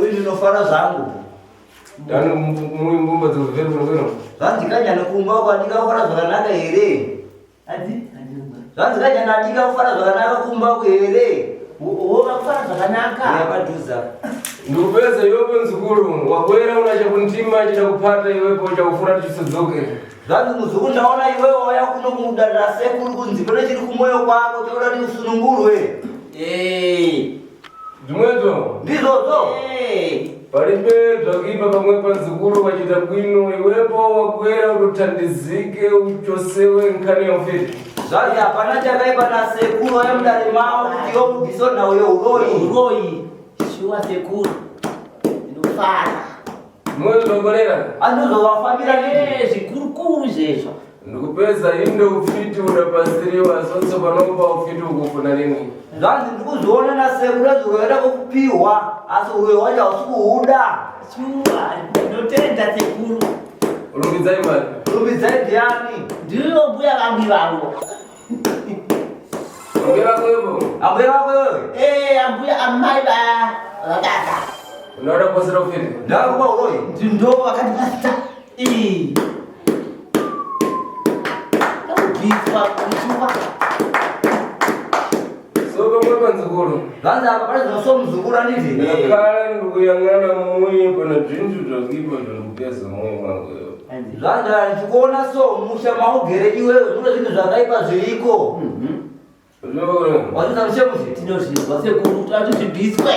Ndinofara zvangu zvanzi kanyana kumba kwandika kufara zvakanaka here zvanzi kanyana andika kufara zvakanaka kumba here wova kufara zvakanaka yapadhuza Ndikupedza iwepo mzukuru, wabwera una chakuntima chida kupata iwepo chakufura chisodzoke. Zvanzi muzukuru, ndaona iwewe wauya kuno kudadira sekuru kunzi pane chiri kumwoyo kwako chakuda kuti usunungurwe. Zvimwezo Ndizvozvo. Palibe zvakuipa pamwe panzukuru wachita bwino iwepo wabwera utothandizike uchosewe nkhani ya ufiti. Zvanzi hapana chakaipa nasekuru vaya mudare mavo kuti iwe ubviso nhau yeuroyi. Uroyi shuwa sekuru, ndinofara. Zvimwezo zvakorera. Andizovafambira nini. Zvikurukuru izvezvo. Ndikupedza inde ufiti udapasiriwa sotso panopa ufiti ukufuna nini. Zvanzi ndikuzviona nasekuru anzi uroyi wada kupiwa asi uroyi wacho hausi kuhuda. Shuwa, ndinotenda sekuru. Rumbidzai mari. Rumbidzai ndiani? Ndiyo mbuya vangu ivavo. Ambuya vako ivo. Ambuya vako iwewe? Ambuya amai vababa. Unoda kupasira ufiti. Ndakupa uroyi. Ndo vakandipasita. Ndakubviswa kuchuva. So pamwe panzukuru. Zvanzi apa pane zvinoso muzukuru anditi. Ndakakhala ndikuyang'ana muyi pana zvinhu zvakuipa zvandikupeza moyo wangu iwe. Zvanzi ndichikuona so musha maugere iwewe mune zvinhu zvakaipa zviriko. Zvinoona. Wazviza mushe mushe. Tinozvinzwa sekuru kuti ati zvibviswe.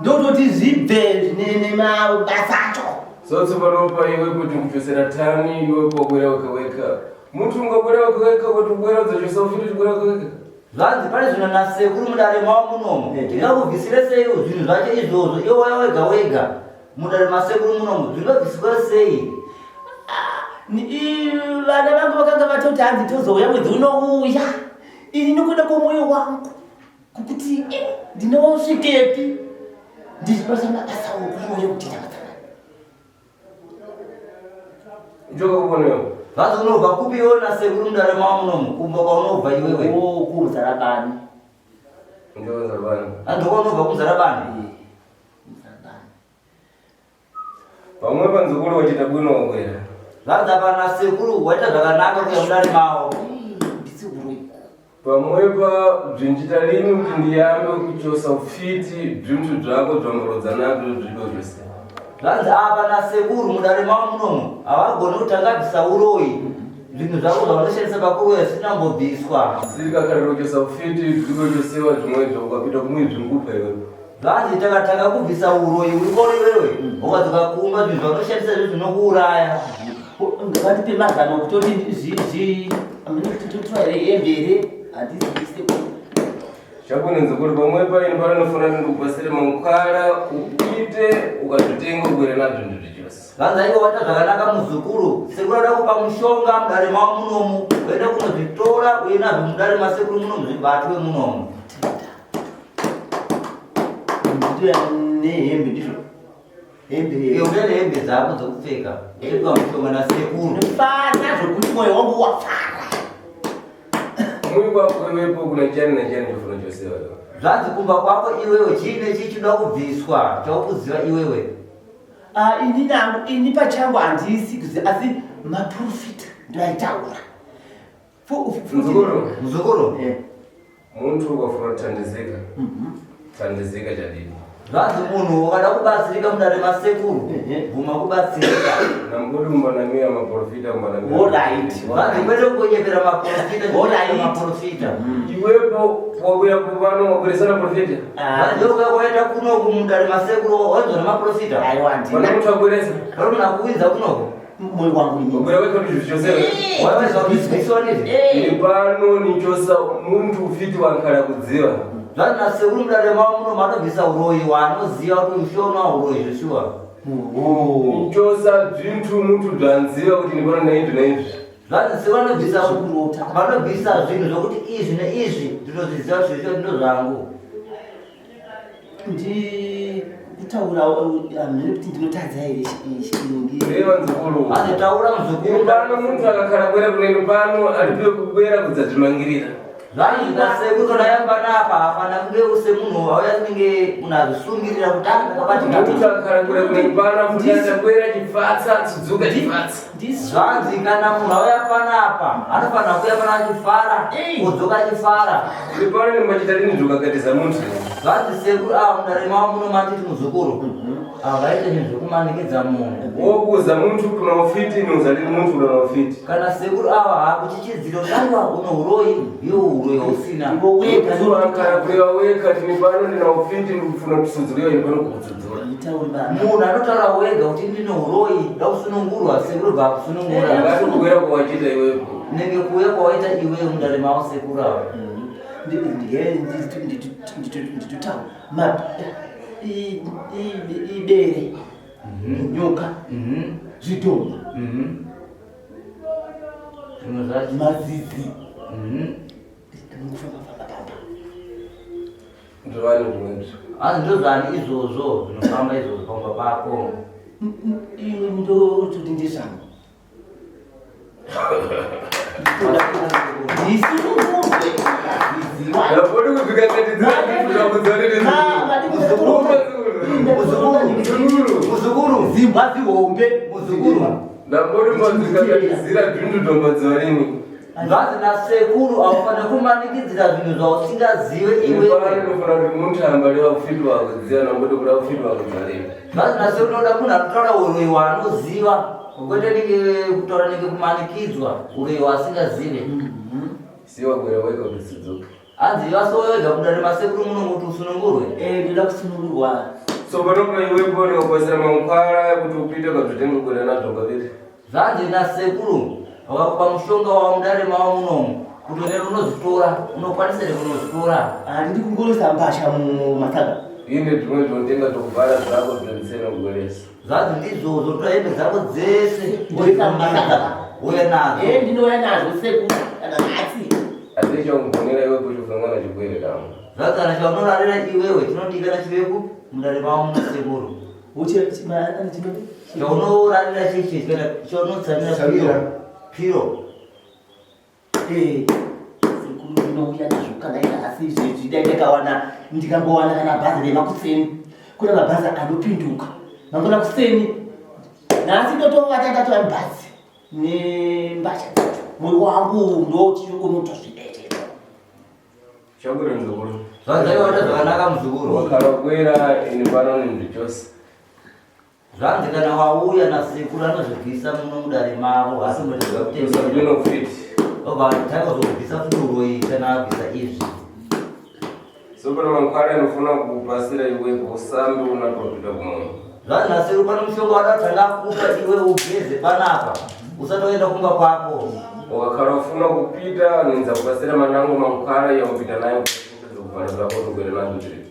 Ndototi zvibve nemabasa acho. Sotso panopa iwe kuti kuchosera tani iwe pogwera weka weka. Mutu ungagwera weka weka kuti ugwera udzochosa ufiti uchigwera weka weka. Zvanzi pane zvinhu nasekuru mudare mavo munomu. Ndingakubvisire sei zvinhu zvacho izvozvo iwe waya wega wega mudare masekuru munomu zvinobviswa sei? Vana vangu vakanga vatoti hanzi tozouya mwedzi unouya. Ini nokuda kwomwoyo wangu kukuti ndinosvikepi ndichibasa mabasa okuroyo kuti ndakatsana. Njoka kubonewo. Zvanzi unobva kupi iwe nasekuru mudare mavo munomu kumba kwaunobva iwewe? Kumuzarabani. Njoka zarabani. Hanzi kwaunobva kumuzarabani? Muzarabani. Pamwe panzukuru wachita bwino wabwera. Zvanzi apa nasekuru waita zvakanaka kuya mudare mavo. Nditsiguroi. Pamwepa bzinjita lini kuti ndiyambe kuchosa ufiti bzinthu zvako bzvangorodza nabzo zvido zvese. Zvanzi apa nasekuru mudare mavo munomu havagoni kutanga bvisa uroyi. Zvinhu zvako zvavanoshandisa pakuroya zvisina kumbobviswa. Siri kakare kuchosa ufiti zvido chosewa zvimwezvo ukapita kumwe zvingupa iwe. Zvanzi takatanga kubvisa uroyi uriko iwewe ukadzoka kumba zvinhu zvavanoshandisa izvo zvinokuuraya. Ngavatipe mazano kutoti totora here hembe here handizivi sekuru. Chakunenza kuti pamwepa ini panonofuna ndikupasire mankwara upite ukazvitenga ugwere nabzo ndizvi chose. Zvanzi aiwa waita zvakanaka muzukuru, sekuru ada kupa mushonga mudare mavo munomu, uende kunozvitora uye nazvo mudare masekuru munomu zvibatwe munomu. Nditoya nehembe ndizvo. Hembe. Iwe uye nehembe dzako dzokupfeka, uchipiwa mushonga nasekuru. Ndofara zvokuti mwoyo wangu wafara. Mui kwako iwepo kuna chani nachani chofuna chosewa iwe. Zvanzi kumba kwako iwewe chii nechii chinoda kubviswa chaukuziva iwewe. Ini nangu ini pachangu handisi kuziva asi maprofita ndoaitaura. Mzukuru. Mzukuru. Muntu ukafuna kuthandizika. Thandizika chadini. Zvanzi munhu ukada kubatsirika mudare masekuru bvuma kubatsirika. Nambudi mbanamira maprofita mbanamira. Alright. Zvanzi kwete kunyepera maprofita. Alright. Maprofita. Iwepo wakuya pano wakuresana profita. Zvanzi uya waita kunoku mudare masekuru wanzwa nemaprofita. Aiwa Pana ndina. muntu wakuresa. Vari munhu akuwinza kunoku. Moyo wangu ini. Wabwera weka kuti zvichosewa. Waiweza kubviswa nizvi. Ini pano nichosa muntu ufiti wankhala kudziva. Zvanzi nasekuru mudare mavo muno manobvisa uroyi waanoziva kuti ushona uroyi zveshuwa. Nchosa zvintu muntu zvanziva kuti ndipano neizvi neizvi. Zvanzi vanobvisa vanobvisa zvinhu zvokuti izvi neizvi ndinozviziva zvezvo ndozvangu. Ndi kutaura hamene kuti ndinotadza here chiingi. Reva nzukuru. Hanzi taura muzukuru. Pano muntu akakhala kwera kuneni pano alipiwe kukwera kudzazvimangirira. Zvanzi nasekuru kana yambanapa hapana kunge use munhu wauya kunenge munhu azvisungirira kuti ndakabatikana. Muntu akakhala kwera kuneni pano afuti achakwera chifatsa tsudzuka chifatsa. Zvanzi kana munhu auya panapa anofanira kuuya pana achifara kudzoka achifara. Pano nemachita rini zvokakatiza muntu. Zvanzi sekuru ava mudare mavo muno manditi muzukuru havaite zvinhu zvekumanikidza munhu. Wokuza muntu kuna ufiti nozali muntu una ufiti. Kana sekuru ava hakuchichidziro aiwa uno uroyi iwo uroyi hausina. Akara kureva wega tini pano ndina ufiti ndikufuna kusudzuliwa ini pano kukudzudzura. Munhu anotaura wega kuti ndine uroyi ndakusunungurwa sekuru bva kusunungura. Ngati kukwera kwawachita iwepo. Nenge kuuya kwawaita iwewe mudare mavo sekuru ava. Nditotaura ibere nyoka zvidhoma Zvimwe zvacho. Mazizi ndinongofamba-famba pamba. Ndovani zvimwezvo. Hanzi ndozvani izvozvo zvinofamba izvozvo pamba pako. Iwe ndototi ndezvangu. Ndisunungurwe. Ndapoti kuzvikakatidzira Muzukuru. Zimbwa zihombe. Muzukuru. Ndapoti mazvikakatidzira zvintu zvombodzowa rini. Zvanzi nasekuru haufaniri kumanikidzira zvinhu zvausingazive Iwe iwewe. ndinofanira kuti muntu ambali waufiti wakudziva namboti kuda ufiti wakudziva rini. Zvanzi nasekuru unoda munhu anotaura uroyi waanoziva kwete nenge kutaura nenge kumanikidzwa uroyi waasingazive. Siwa gwera wega kuti usudzuke. Hanzi vasowega kudare masekuru muno kuti usunungurwe. Ndoda kusunungurwa. So panopa iwepo ndikakwasira mankwara kuti upite ukazvitenga gwera nazvo ngaviri. Zvanzi nasekuru vakakupa mushonga wavo mudare mavo munomu kuti uende unozvitora unokwanisa here kunozvitora. Handidi kungorosa mbasha mumatsaga. Ine zvimwe zvinotenga zvokuvhara zvako zvinondisena kugweresa. Zvanzi ndizvozvo tora hembe dzako dzese Ndoisa mumatsaga. uye nadzo. Ndinouya nazvo sekuru kana nhasi. Asi chaungonera iwepo chofangana chigwere kamo. Zvanzi kana chaunorarira iwewe chinodikana chiveku mudare mavo muno sekuru. Chaunorarira chichi kana chaunotsamira piro. Piro. Sekuru ndinouya nazvo kana nhasi izvezvi dai ndakawana ndikangowana kana bhazi remakuseni. Kuna mabhazi anopinduka. Mangwana kuseni. Nhasi ndotovata ndatova mubhazi nembatya dzacho. Mwoyo wangu ndochionotozvidetera. Chakure muzukuru. Zvanzi aiwaita zvakanaka muzukuru. Wakara kwera ini pano nindu chose. Zvanzi kana wauya nasekuru anozvibvisa muno mudare mavo asi mutezwa kutendera. Usabvino ufiti. Obva tanga kuzobvisa futi uroyi kana abvisa izvi. So pano mankwara inofuna kupasira iwepo usambe unatopita kumwe. Zvanzi nasekuru pano mushonga wada kutanga kupa iwe ugeze panapa usati waenda kumba kwako. Wakakhala ufuna kupita ninza kupasira manango mankwara yaupita nayo kuvhara zvako togwere nazvo tiri.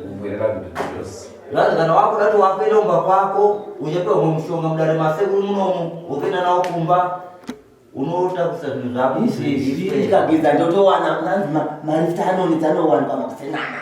Kugwere nazvo tiri chose. Zvanzi kana wakuda kuti wakuenda kumba kwako uchapiwa mumwe mushonga mudare masekuru munomu wokuenda nawo kumba unotakusa zvinhu zvako Izvezvi ndikageza ndotowana nanzi marifta anonetsa anowanikwa makusenana.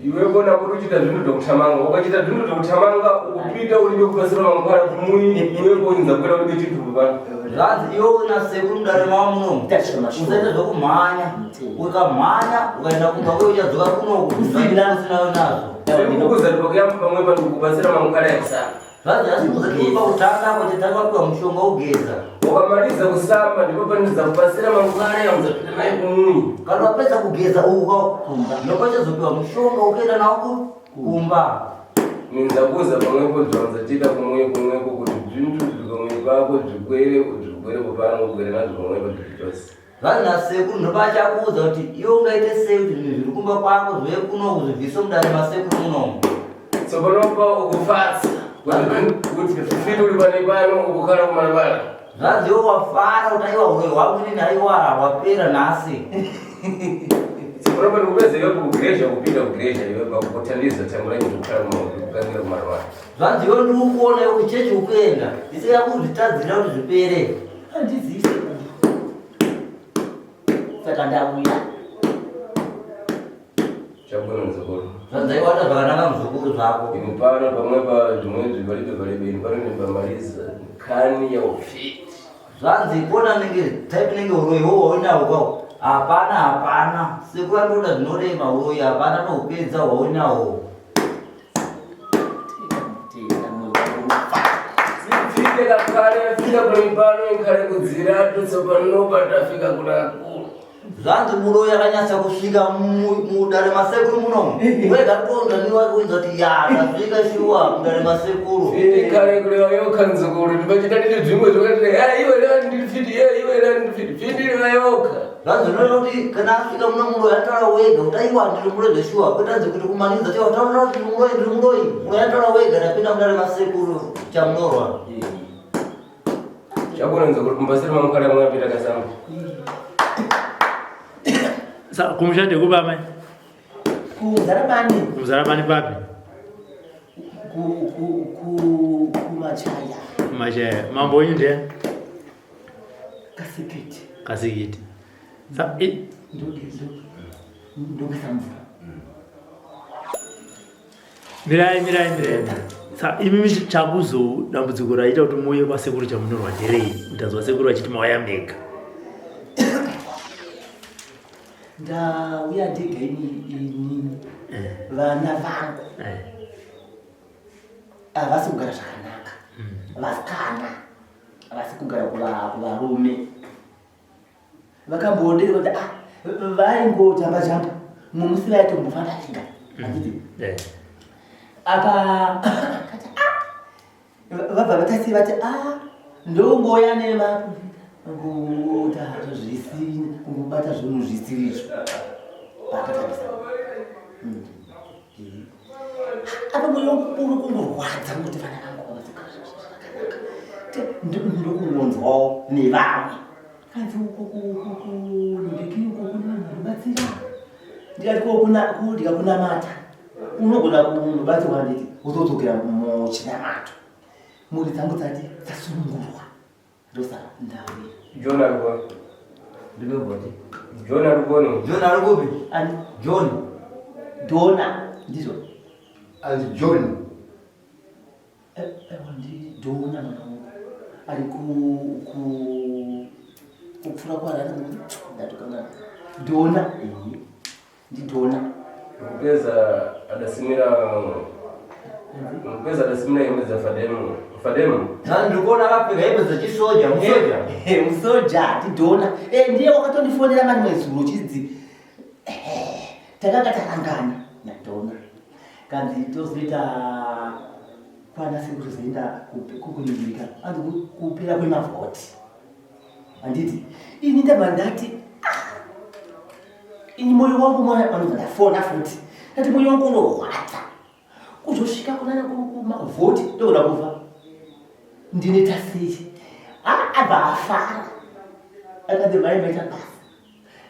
Iwe kona kuti uchiita zvinhu zvokuthamanga ukachita zvinhu zvokuthamanga ukupita ulibe kupasira mankwara kumuyi iwepo inza kwera ulibe chitubu pano. Zvanzi iwe nasekuru mudare mavo munomu Tasvika mashure. usaita zvokumhanya ukamhanya ukaenda kumba kwe uchadzoka kunoku Usina. usinayo nazvo. Sekukuzati pakuyamba pamwe pano kupasira mankwara yakusamba. Zvanzi asi kuzoti pakutanga pachatanga wapiwa mushonga wogeza. Ukamaliza kusamba ndipo panoza kupasira mankwara yauzapita nayo kumuyi. Kana wapedza kugeza uko Kumba. ndopachazopiwa mushonga wokuenda nawo kumba. Ninza kuza pamwepo zvaunzachita kumwe kumweko kuti zvintu zviri pamwe pako zvikwere zvikwere kupano ugwere nazvo pamwepo zviri chose. Zvanzi nasekuru ndopachakuudza kuti iwe ungaite sei kuti zvinhu zviri kumba kwako zviuye kunoku zvibvise mudare masekuru munomu. So panopa ukufatsa kuti fiti uri pane pano ukukhala kumalabala. Zvanzi iwe wafara kuti aiwa uroyi hwangu inini aiwa hwapera nhasi. Tsopano ndikupeza iwe kugereja kupinda kugereja iwe pakuthandiza thango lanyu kukhala kukangira kumarwara. Zvanzi iwe ndikukuona iwe kuchechi ukuenda isika kuzvitadzira kuti zvipere. Handizivi sekuru. Saka ndauya. Chabwino mzukuru. Zvanzi aiwata zvakanaka muzukuru zvako. Ini pano pamwe pa zvimwe zvipalibe palibe ini pano ndipamaliza nkhani ya ufiti. Zvanzi kona nenge type nenge uroyi hwo hwainawo kwawo. Hapana hapana. Sekuru anoda zvinorema uroyi hapana nohupedza hwainawo. Sifike kakhale afika kuli pano ikhale kudziratu tsopano patafika kuna akulu. Zvanzi muroyi akanyatsa kusvika mudare masekuru munomu. Wega tonzwa niwa kuinza kuti ya ndasvika shuwa mudare masekuru. Fiti khale kulewa yokha mzukuru ndipachita nditi zvimwe zvakati eh iwe leo ndiri fiti eh iwe leo ndiri fiti fiti lewa yokha. Zvanzi unoona kuti kana asvika muno muroyi anotaura wega kuti aiwa ndiri muroyi zveshuwa kwete anzi kuti kumanikidza kuti taura kuti ndiri muroyi ndiri muroyi. Muroyi anotaura wega ndapinda mudare masekuru chamunorwa. Chabwino mzukuru kumbasiri mamukale mwapita kasamba. Sa kumusha ndekupi amai? Kumuzarabani. Kumuzarabani papi? Ku ku ku kumachaya. Kumachaya. Mambo wenyu ndiye? Kasikiti. Kasikiti. Sa i Ndogeza mvura. Mirai mirai mirai. Sa imi chakuzo dambudziko raita kuti muuye kwasekuru chamunorwa nderei? Mutanzwa sekuru vachiti mauya mega. Ndauya ndega ini ini Eh. vana vangu Eh. havasi kugara zvakanaka. Vasikana havasi kugara kuvarume. Vakambondera kuti ah vaingotamba jamba mumwe musi vaitombofamba vega. Handiti? Eh. Apa kati ah vabva vatasi vati ah ndongoya nema kungoita zvisina kungobata zvinhu zvisiri izvo vakatarisa. Apa mwoyo wangu uri kungorwadza kuti vana vangu havasi zvakanaka. Ndokungonzwawo nevamwe kanzi uko kunhingiki uko kune vanhu vanobatsira. Ndikati ko ndikakunamata unogona kunobatsirwa handiti wozodzokera muchinamato. Mhuri dzangu dzati dzasunungurwa ndosaka ndauya. John alikuwa. Ndinogoti. John alikuwa ni. John ari kupi? Ani? John. Dona ndizvo. Anzi John. Aiwa ndi Dona mwana wangu. Ari ku ku kupfura kwarari ndatukangana. Dona. Ndi Dona. Mupeza adasimira mupeza adasimira hembe dza Fademo. Fademo. Zvanzi ndikuona akapfeka hembe dzechisoja musoja. Musoja ndi Dona. Ndiye wakatondifonera mani mwezuro chidzi. Takanga tarangana na Dona. Kanzi tozoita kwana sekuru tozoenda kukuningirika. Anzi kupera kwemavhoti. Handiti ini ndabva ndati ah, ini moyo wangu mwana anobva ndafona futi. Ndati moyo wangu unorwadza. Kuzosvika kunana kumavhoti ndokuda kufa. Ndinoita sei? Ah, abva afara. Akati mai maita basa.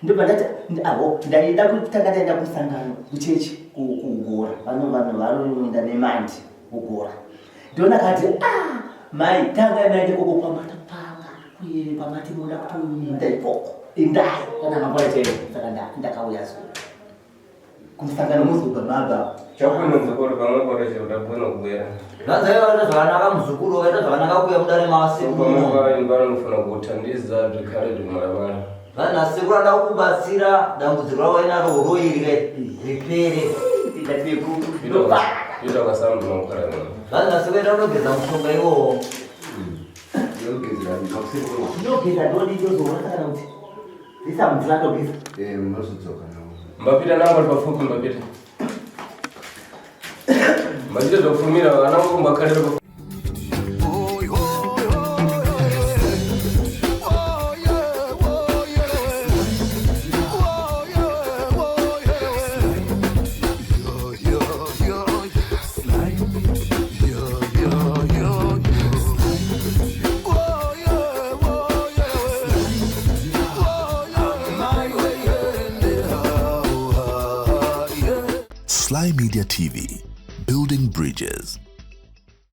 Ndobva ndati aho ndaida kutanga ndaenda kumusangano kuchechi kugora. Vano vanhu vanoenda nemandi kugora. Ndona kati ah mai tanga maenda koko kwamatapanga kuye kwamati munoda kutoinda ikoko. Indai kana mangwana chaiyo. Saka ndakauya zuva. Kumusangano muzobva mabva. Chabwino mzukuru pamwe pore chekuda kubwera. Zvanzi aiwa akaita zvakanaka muzukuru akaita zvakanaka kuuya mudare masekuru. Pamwe pa ini pano ndofuna kuthandiza zvikhale zvikumaramara. Zvanzi nasekuru anoda kukubatsira dambudziko rako inaro uroyi rike ripere. Ita kwasambu makukhala mwana. Zvanzi nasekuru enda unogeza mushonga iwowo. Ndinogezera makusekuru. Ndinogeza ndodi ndozoona kana kuti ndisamvura ndogeza. Eh, munozodzoka nawo. Mbapita nangu pafupi mbapita. Mbachita zvakufumira vana vangu mbakhalira pafupi. Sly Media TV, building bridges.